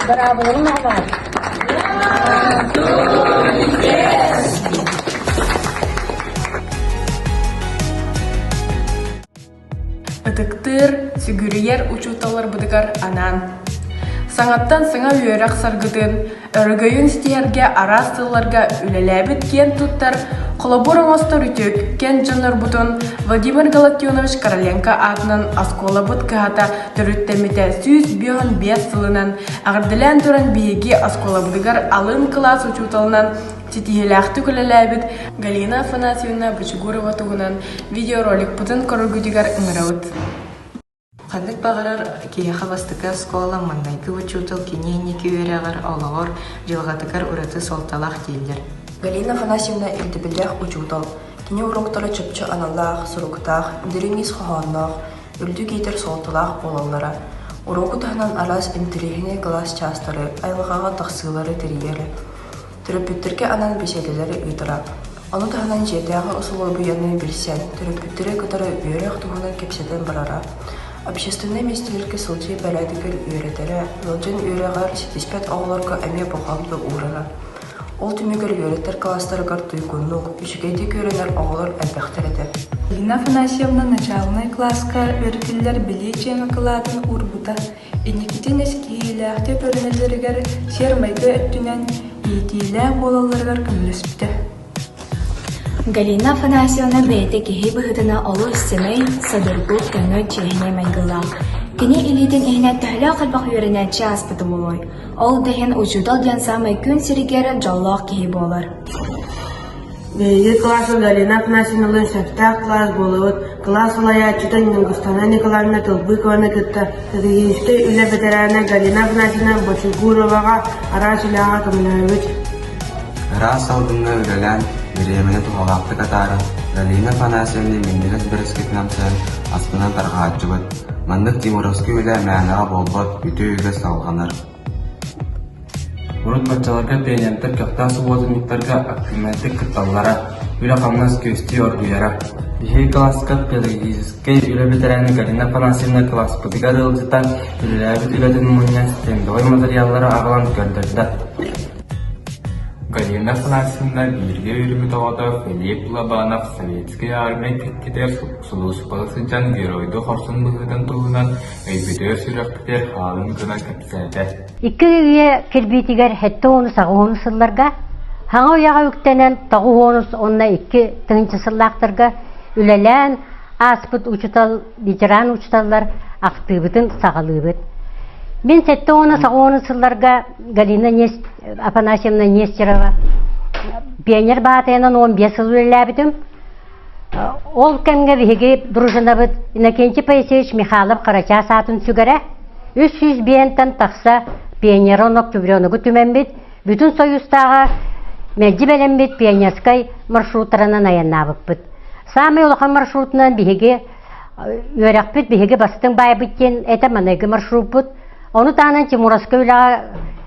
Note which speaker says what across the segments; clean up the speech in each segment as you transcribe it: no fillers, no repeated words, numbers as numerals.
Speaker 1: Быраабыларын оҕолоор.
Speaker 2: Ытыктыыр, сүгүрүйэр учууталларбытыгар анаан. Саҥаттан саҥа үөрэх саргытын, өрөгөйүн ситиһэргэ араас сылларга үлэлээбит киэн туттар, холобур оҥостор үтүөкэн дьоннорбутун Владимир Галактионович Короленко аатынан оскуолабыт кыһата төрүттэммитэ 155 сылынан эҕэрдэлээн туран биһиги оскуолабытыгар алын кылаас учууталынан ситиһиилээхтик үлэлээбит Галина Афанасьевна Бочугурова туһунан видеороликпытын көрөргүтүгэр ыҥырабыт.
Speaker 3: Ханнык баҕарар киһиэхэ бастакы оскуола маҥнайгы учуутал кини инники үөрэҕэр, олоҕор, дьылҕатыгар ураты суолталаах дииллэр.
Speaker 4: Галина Афанасьевна ирдэбиллээх учуутал. Кини уруоктара чопчу аналлаах, суруктаах, дириҥ ис хоһоонноох, үрдүк иитэр суолталаах буолаллара. Уруогу таһынан араас интэриэһинэй кылаас чаастары, айылҕаҕа тахсыылары тэрийэрэ. Төрөппүттэргэ анаан бэсиэдэлэри ыытара. Ону таһынан дьиэтээҕи усулуобуйаны билсэн, төрөппүттэри кытары үөрэх туһунан кэпсэтэн барара. Общественнай миэстэлэргэ сылдьыы бэрээдэгэр үөрэтэрэ, ыалдьан үөрэҕэр ситиспэт оҕолорго эмиэ болҕомто уурара. Ол түмүгэр үөрэтэр кылаастарыгар туйгуннук, үчүгэйдик үөрэнэр оҕолор элбэхтэр этэ.
Speaker 5: Лина Афанасьевна начаалынай кылааска үөрэтиллэр билии дьиэҥ акылаатын уурбута. Инникитин ис киһилээхтик көрүнэллэригэр сиэр-майгы өттүнэн иитиилээх буолалларыгар көмөлөспүтэ.
Speaker 6: Галина Афанасьевна бэйэтэ киһи быһыытынан олус сэмэй, судургу, көҥүл, чиэһинэй майгылаах. Кини илиитин иһинэн төһөлөөх элбэх үөрэнээччи ааспыта буолуой? Ол да иһин учуутал диэн саамай күн сиригэр дьоллоох киһи буолар.
Speaker 7: Биһиги кылааска Галина Афанасьевналыын сөптөөх кылаас буолабыт. Кылаас салайааччыта Ньургустана Николаевна Тылбыкованы кытта стратегическай үлэ бэтэрээнэ Галина Афанасьевна Бочугуроваҕа араас үлэҕэ көмөлөһөбүт.
Speaker 8: Ыраас салгыҥҥа үлэлээн, бириэмэни туһалаахтык атааран, Галина Афанасьевна минньигэс бэрэскитин амсайан, астынан тарҕааччыбыт. Маннык тимуровскай үлэ мээнэҕэ буолбат, үтүө үгэс салҕанар.
Speaker 9: Урут баччаларга пионердар көхтөөх субуотунньуктарга актыыбынайдык кытталлара, үлэ-хамнас күөстүү оргуйара. Биһиги кылааска педагогическай үлэ бэтэрээнэ Галина Афанасьевна кылааспытыгар ыалдьытан, үлэлээбит үлэтин мунньан стендовай матырыйааллары аҕалан көрдөрдө.
Speaker 10: Галина Афанасьевна бииргэ үөрэммит оҕото Филипп Лобанов Советскай Армия кэккэтигэр сулууспалыы сылдьан геройдуу хорсун быһыытын туһунан өйбүтүгэр-сүрэхпитигэр хаалын гына кэпсээтэ.
Speaker 1: Икки үйэ кирбиитигэр сэттэ уонус аҕыс уонус сылларга хаҥа үйэҕэ үктэнэн тоҕус уонус уонна икки тыһыынча сыллаахтарга үлэлээн ааспыт учуутал ветеран учууталлар ахтыыбытын саҕалыыбыт. Мин сэттэ уонус аҕыс уонус сылларга Галина Афанасьевна Нестерова пионер баатайынан 15 сыл үлэлээбитим. Ол кэмҥэ биһиги дружинабыт Иннокентий Поисеевич Михайлов Харачаас аатын сүгэрэ, 300 биэнтэн тахса пионерон октябреногу түмэммит, бүтүн Союзтааҕы мэлдьи бэлэммит пионерскай маршруттарынан айаннаабыппыт. Саамай улахан маршрутунан биһиги үөрэхпит биһиги бастыҥ баайбыт диэн этэ маныгы маршруппут. Ону таһынан Тимуровскай үлэҕэ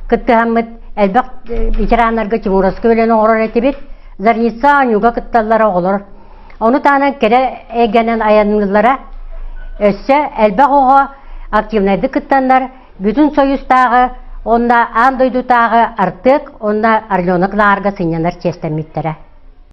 Speaker 1: кыттыһаммыт элбэх ветераннарга Тимуровскай үлэни оҥорор этибит. Зарница оонньууга кытталлара оҕолор. Ону таһынан кэрэ эйгэнэн айанныыллара. Өссө элбэх оҕо активнайдык кыттаннар бүтүн Союзтааҕы уонна аан дойдутааҕы Артек уонна Орленок лааҕырга сынньанар чиэстэммиттэрэ.